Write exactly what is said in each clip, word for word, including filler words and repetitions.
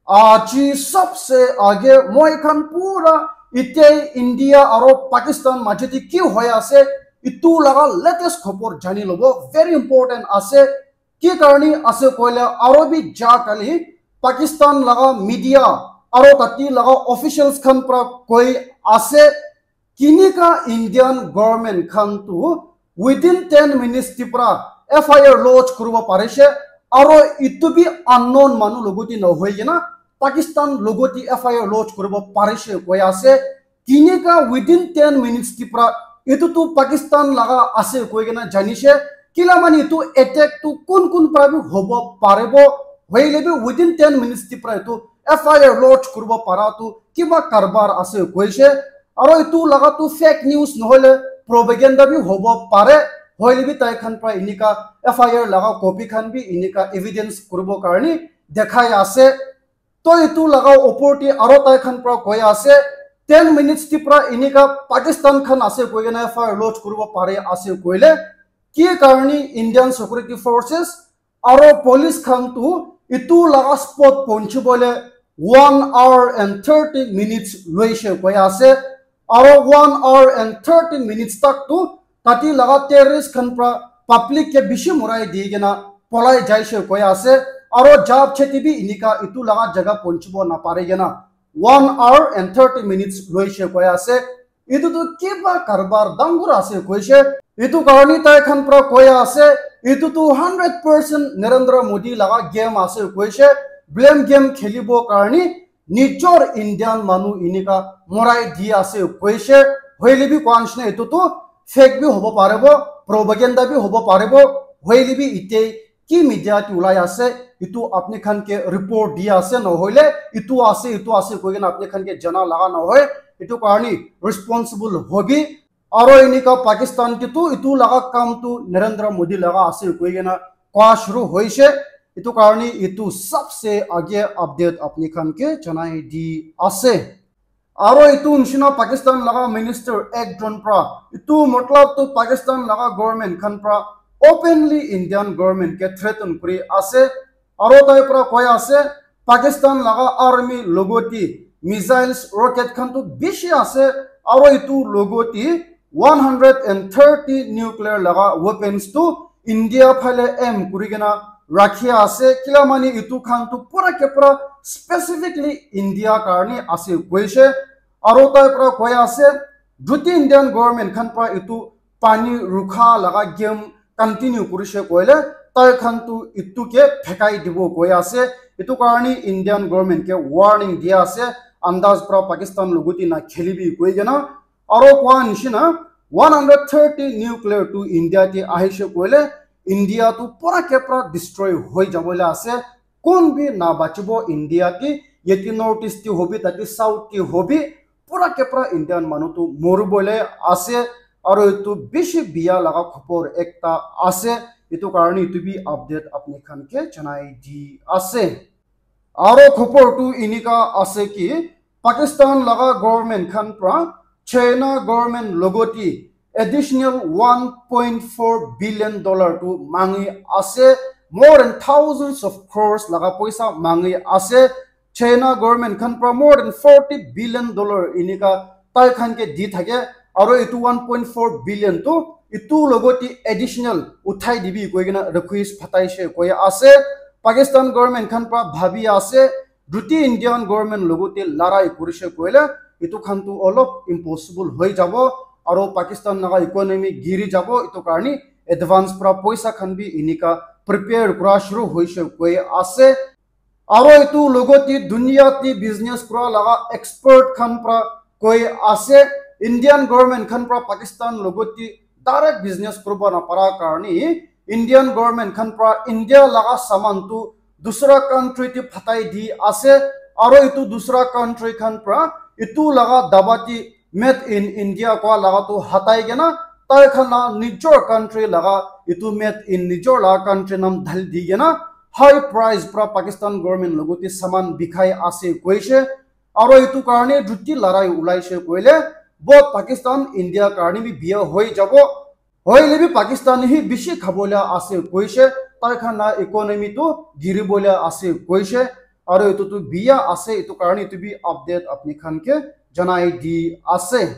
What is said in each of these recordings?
Aji sabse aage moi khan pura ite India aro Pakistan maje te ki hoi ase, itu laga latest khobor jani lobo, very important ase. Ki karni ase koile, aro bi ja kali Pakistan laga media aro tati laga officials khan pra koi ase, kinika Indian government khan tu within ten minutes te pra F I R lodge kuribo parishe, aro itu bi unknown manu logoti na hoi kena Pakistan logoti F I R lodge kuribo parishe koi ase. Kinika within ten minutes te pra itu tu Pakistan laga ase koi kena janishe, kila mani itu attack tu kun kun pra bi hobo paribo, hoile bi within ten minutes te pra itu F I R lodge kuribo para tu kiba karbar ase koishe. Aro itu laga tu fake news nohole propaganda bi hobo pare, hoile bi tai khan pra inika F I R laga copy khan bi inika evidence kuribo karni dekhai ase. To itu laga opor te aro tai khan pra koi ase, ten minutes te pra inika Pakistan khan ase koi kena F I R lodge kuribo pare ase koile, ki karni Indian security forces aro police khan tu itu laga spot ponchibole one hour and thirty minutes loishe koi ase. Aro one hour and thirty minutes tak tu tati laga terrorist khan pra public ke bishi morai di kena polai jaishe koi ase. Aro jab cheti bi inika itu laga jaga ponchibo napare kena one hour and thirty minutes loishe koi ase. Itu tu kiba karbar dangor ase koishe. Itu karni tai khan pra koi ase, itu tu hundred percent Narendra Modi laga game ase koishe. Blame game khelibo karni nijor Indian manu inika morai di ase koishe. Hoile bi koa nishina itu tu fake bi hobo paribo, propaganda bi hobo paribo. Hoile bi ite ki media te ulai ase, itu apni khan ke report di ase, nohole itu ase, itu ase koi kena apni khan ke jana laga nohoi. Itu karni responsible hobi. Aro inika Pakistan te tu itu laga kam tu Narendra Modi laga ase koi kena koa shuru hoishe. Itu karni itu sabse aage update apni khan ke janai di ase. Aro itu nishina Pakistan laga minister ekjon pra itu matlab tu Pakistan laga government khan pra openly Indian government ke threaten kuri ase. Aro tai pra koi ase, Pakistan laga army logoti missiles, rocket khan tu bishi ase, aro itu logoti one hundred and thirty nuclear laga weapons tu India phale aim kuri kena rakhi ase. Kila mani itu khan tu pura ke pura specifically India karni ase koishe. Aro tai pra koi ase, jodi Indian government khan pra itu pani rukha laga game continue kurishe koile, tai khan tu itu ke phekai dibo koi ase. Itu karni Indian government ke warning dia ase, andaz pra Pakistan logoti na khelibi koi kena. Aro koa nishina one hundred thirty nuclear tu India te ahishe koile, India tu pura ke pura destroy hoi jabole ase. Kun bi na bachibo India te, yate North East te hobi, tate South te hobi, pura ke pura Indian manu tu moribole ase. Aro itu bishi biya laga khobor ekta ase. Itu karni itu bi update apni khan ke janai di ase. Aro khobor tu inika ase ki Pakistan laga government khan pra China government logoti additional one point four billion dollar tu mangi ase, more than thousands of crores laga poisa mangi ase. China government khan pra more than forty billion dollar inika tai khan ke di thake, aro itu one point four billion tu itu logoti additional uthai dibi koi kena request phataishe koi ase. Pakistan government khan pra bhabi ase, jodi Indian government logote larai kurishe koile, itu khan tu olop impossible hoi jabo, aro Pakistan laga economy giri jabo, itu karni advance pra poisa khan bi inika prepare kura shuru hoishe koi ase. Aro itu logote dunia te business kura laga expert khan pra koi ase, Indian government khan pra Pakistan logote direct business kuribo napara karni Indian government khan pra India laga saman tu dusra country te phatai di ase, aro itu dusra country khan pra itu laga daba te made in India koa laga tu hatai kena tai khan la nijor country laga itu made in nijor laga country nam dhali di kena high price pra Pakistan government logote saman bikhai ase koishe. Aro itu karne jodi larai ulaishe koile, both Pakistan, India karne bi biya hoi jabo. Hoile bi Pakistan hi bishi khabole ase koishe, tai khan la economy tu giribole ase koishe. Aro etu tu biya ase, etu karne etu bi update apni khan ke janai di ase.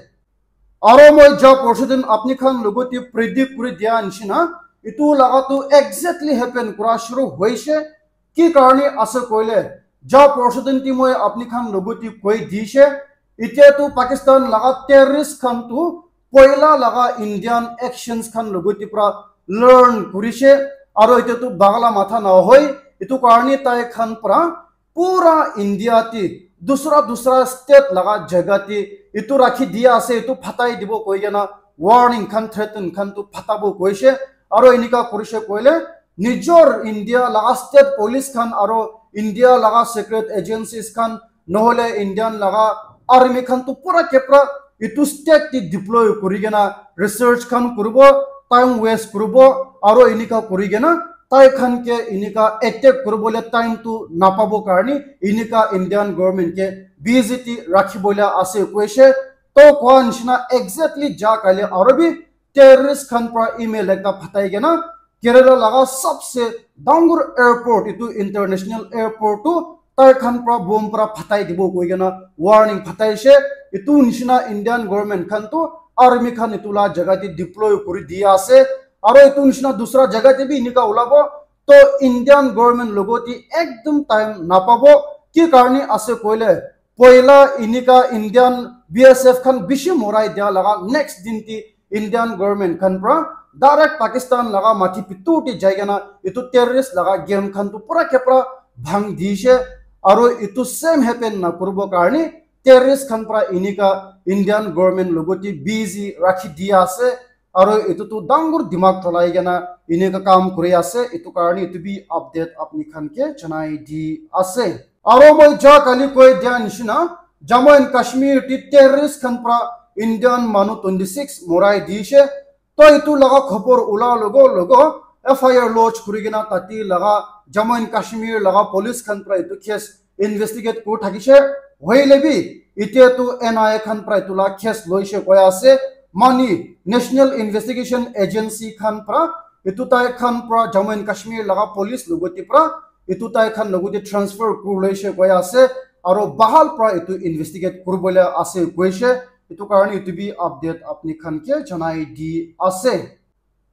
Aro moi ja portion din apni khan logot te predict kuri dia nishina, etu laga tu exactly happen kura shuru hoise. Ki karne ase koile, ja portion din ti moi apni khan logot te koi dishe, itya tu Pakistan laga terrorist khan tu poila laga Indian actions khan logot te pra learn kurishe, aro itya tu bagala matha na hoi, etu karne tai khan pra pura India te dusra dusra state laga jaga te etu rakhi dia ase, etu phatai dibo koi kena warning khan, threaten khan tu phatabo koishe. Aro enika kurishe koile nijor India laga state police khan aro India laga secret agencies khan nohole Indian laga army khan tu pura kepra etu state te deploy kuri kena research khan kuribo, time waste kuribo, aro enika kuri kena tai khan ke enika attack kuribole time tu napabo karne enika Indian government ke busy te rakhibole ase koishe. To koa nishina exactly ja kali aro bi terrorist khan pra email ekta phatai kena Kerala laga sabse dangor airport, etu international airport tu tai khan pra bomb pra phatai dibo koi kena warning phataishe. Etu nishina Indian government khan tu army khan etu la jaga te deploy kuri di ase. Aro etu nishina dusra jaga te bi enika ulabo. To Indian government logot te ekdum time napabo. Ki karne ase koile, poila enika Indian B S F khan bishi morai dia laga next din te Indian government khan pra direct Pakistan laga mati pitu te jai kena etu terrorist laga game khan tu pura kepra bhang dishe. Aro etu same happen na kuribo karne terrorist khan pra enika Indian government logot te busy rakhi di ase. Aro etu tu dangor dimag cholai kena enika kam kuri ase. Etu karne etu bi update apni khan ke janai di ase. Aro moi ja kali koi dia nishina, Jammu and Kashmir te terrorist khan pra Indian manu twenty six morai dishe. To etu laga khobor ula logo logo F I R lodge kuri kena tate laga Jammu and Kashmir laga police khan pra etu case investigate kuri thakishe. Hoile bi itya tu N I A khan pra etu la case loishe koi ase. Mani National Investigation Agency khan pra etu tai khan pra Jammu and Kashmir laga police logot te pra etu tai khan logot te transfer kuri loishe koi ase. Aro bahal pra etu investigate kuribole ase koishe. Etu karne etu bi update apni khan ke janai di ase.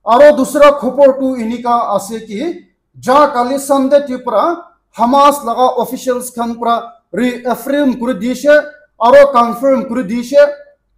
Aro dusra khobor tu enika ase ki, ja kali Sunday te pra Hamas laga officials khan pra reaffirm kuri dishe, aro confirm kuri dishe,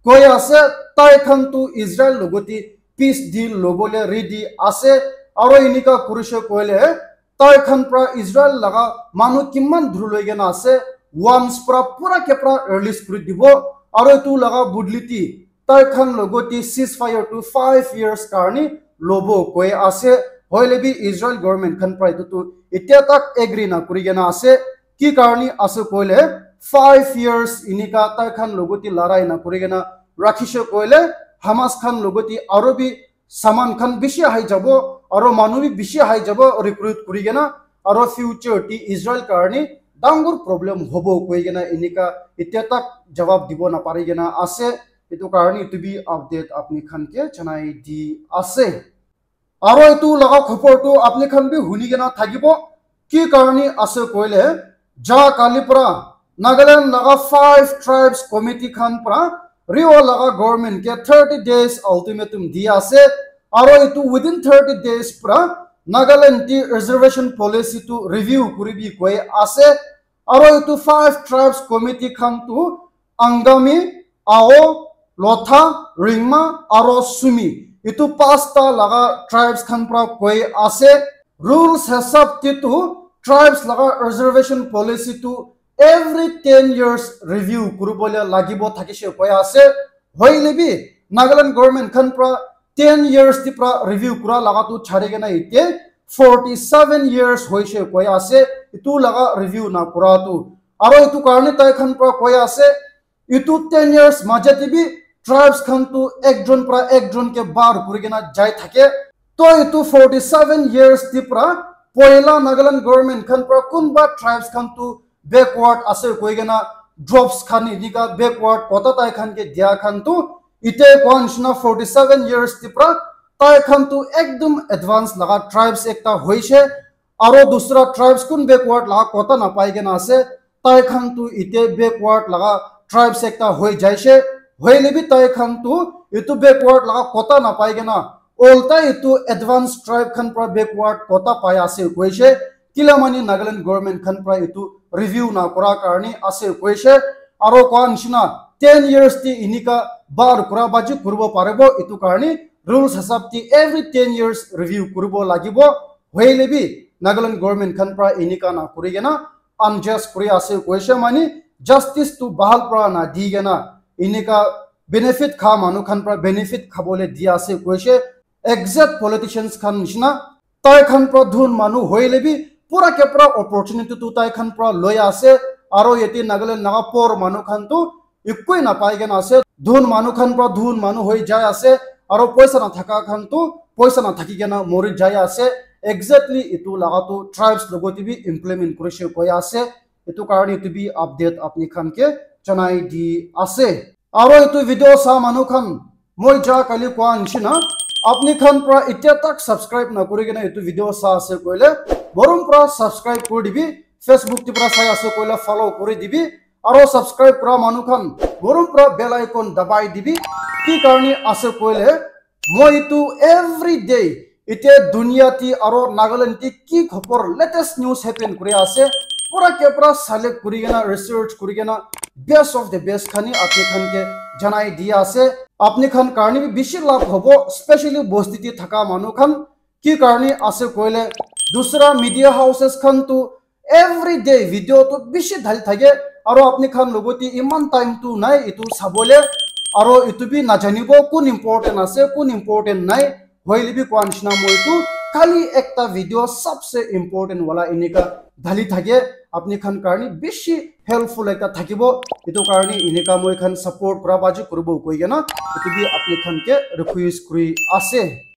koi ase tai khan tu Israel logot te peace deal lobole ready ase, aro enika kurishe koile tai khan pra Israel laga manu kiman dhur loi kena ase, worms pra pura kepra release kuri dibo, aro etu laga budli te tai khan logot te ceasefire tu five years karne lobo koi ase. Hoile bi Israel government khan pra etu tu itya tak agree na kuri kena ase. Ki karne ase koile five years enika tai khan logot te larai na kuri kena rakhishe koile Hamas khan logot te aro bi saman khan bishi ahai jabo, aro manu bi bishi ahai jabo recruit kuri kena, aro future te Israel karne dangor problem hobo koi kena enika itya tak jawab dibo napari kena ase. Etu karne etu bi update apni khan ke janai di ase. Aro etu laga khobor tu apni khan bi huni kena thakibo. Ki karne ase koile, ja kali pra Nagaland laga five tribes committee khan pra Rio laga government ke thirty days ultimatum di ase. Aro etu within thirty days pra Nagaland te reservation policy tu review kuribi koi ase. Aro etu five tribes committee khan tu Angami, Ao, Lotha, Ringma, aro Sumi. Etu pasta laga tribes khan pra koi ase. Rules hisab te tu tribes laga reservation policy tu every ten years review kuribole lagibo thakishe koi ase. Hoile bi Nagaland government khan pra ten years te pra review kura laga tu chari kena ite forty seven years hoishe koi ase. Etu laga review na kura tu. Aro etu karne tai khan pra koi ase, etu ten years maja te bi tribes khan tu ekjon pra ekjon ke bar kuri kena jai thake. To etu forty seven years te pra poila Nagaland government khan pra kunba tribes khan tu backward ase koi kena drops khan enika backward kota tai khan ke dia khan tu ite koa nishina forty seven years te pra tai khan tu ekdum advance laga tribes ekta hoishe. aro dusra tribes kun backward laga quota napai kena ase, tai khan tu ite backward laga tribes ekta hoi jaise, hoile bi tai khan tu itu backward laga quota napai kena olta itu advanced tribe khan pra backward quota pai ase koise. Kila mani Nagaland government khan pra itu review na kura karni ase koise. Aro koa nishina ten years ti inika bar kura baji kuribo paribo, itu karni rules hisab ti every ten years review kuribo lagibo. Hoile bi Nagaland government khan pra inika na kuri kena unjust kuri ase koise, mani justice tu bahal pra na di kena inika benefit kha manu khan pra benefit khabole di ase koise. Exact politicians khan nishina tai khan pra dhun manu hoile bi pura ke pura opportunity tu tai khan pra loi ase. Aro yate Nagaland naga poor manu khan tu ekoi napai kena ase. Dhun manu khan pra dhun manu hoi jai ase, aro poisa na thaka khan tu poisa na thaki kena mori jai ase. Exactly itu laga tu tribes logote bi implement kurise koi ase. Itu karni itu bi update apni khan ke janai di ase. Aro itu video sa manu khan, moi ja kali koa nishina, apni khan pra itya tak subscribe na kuri kena itu video sa ase koile, morom pra subscribe kuri dibi, Facebook ti pra sai ase koile follow kuri dibi, aro subscribe kura manu khan morom pra bell icon dabai dibi. Ki karni ase koile, moi itu every day ite dunia ti aro Nagaland ti ki khobor latest news happen kuri ase, pura ke pura select kuri kena research kuri kena best of the best khani apni khan ke janai di ase. Apni khan karni bi bishi labh hobo, specially bosti ti thaka manu khan. Ki karni ase koile dusra media houses khan tu every day video tu bishi dhali thake, aro apni khan logote iman time tu nai itu sabole, aro itu bi najanibo kun important ase kun important nai. Hoile bi koa nishina moi tu kali ekta video sabse important wala inika dhali thake, apni khan karni bishi helpful ekta thakibo. Itu karni inika moi khan support kura baji kuribo koi kena itu bi apni khan ke request kuri ase.